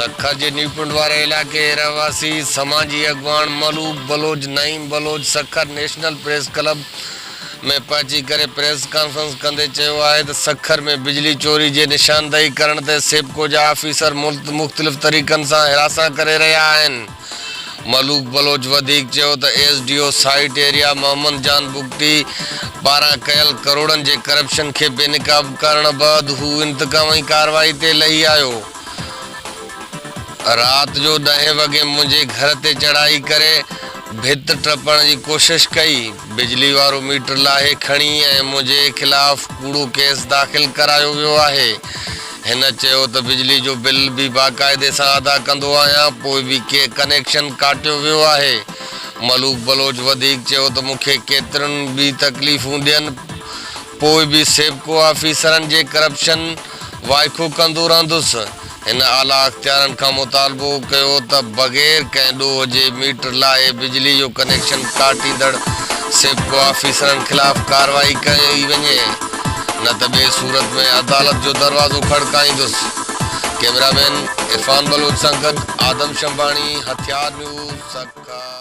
سکر جي نيوپنڊ واري علائقي جي رهواسي سماجي اڳواڻ Malook Baloch Naeem Baloch Sukkur national press club ۾ پهچي ڪري پريس ڪانفرنس ڪندي چيو آهي ته سکر ۾ بجلي چوري جي نشاندهي ڪرڻ تي سيپڪو جا آفيسر مختلف طريقن سان هراسان ڪري رهيا آهن. ملوڪ بلوچ وڌيڪ چيو ته S D O site area Muhammad Jan Bugti پاران ڪيل ڪروڙن جي ڪرپشن کي بي نقاب ڪرڻ بعد هو انتقامي ڪارروائي تي لهي آيو. رات جو ڏهين وڳي منهنجي گهر تي چڙهائي ڪري ڀت ٽپڻ جي ڪوشش ڪئي، بجلي وارو ميٽر لاهي کڻي ۽ منهنجي خلاف ڪوڙو ڪيس داخل ڪرايو ويو آهي. هن چيو ته بجلي جو بل به باقاعدي سان ادا ڪندو آهيان پوء به ڪي ڪنيڪشن ڪاٽيو ويو آهي. ملوڪ بلوچ وڌيڪ چيو ته مون کي ڪيترين به تڪليفون ڏين پوء به سيپڪو آفيسرن جي ڪرپشن وائکو ڪندو رهندس. هن اعليٰ اختيارن کان مطالبو ڪيو ته بغير ڪنهن ڏوهه جي ميٽر لاهي بجلي جو ڪنيڪشن ڪاٽيندڙ سيپڪو آفيسرن خلاف ڪارروائي ڪئي وڃي نه ته ٻي صورت ۾ عدالت جو دروازو کڙڪائيندس. ڪئميرا مين عرفان بلوچ سان گڏ آدم شنباڻي، هٿيار نيوز، سکر.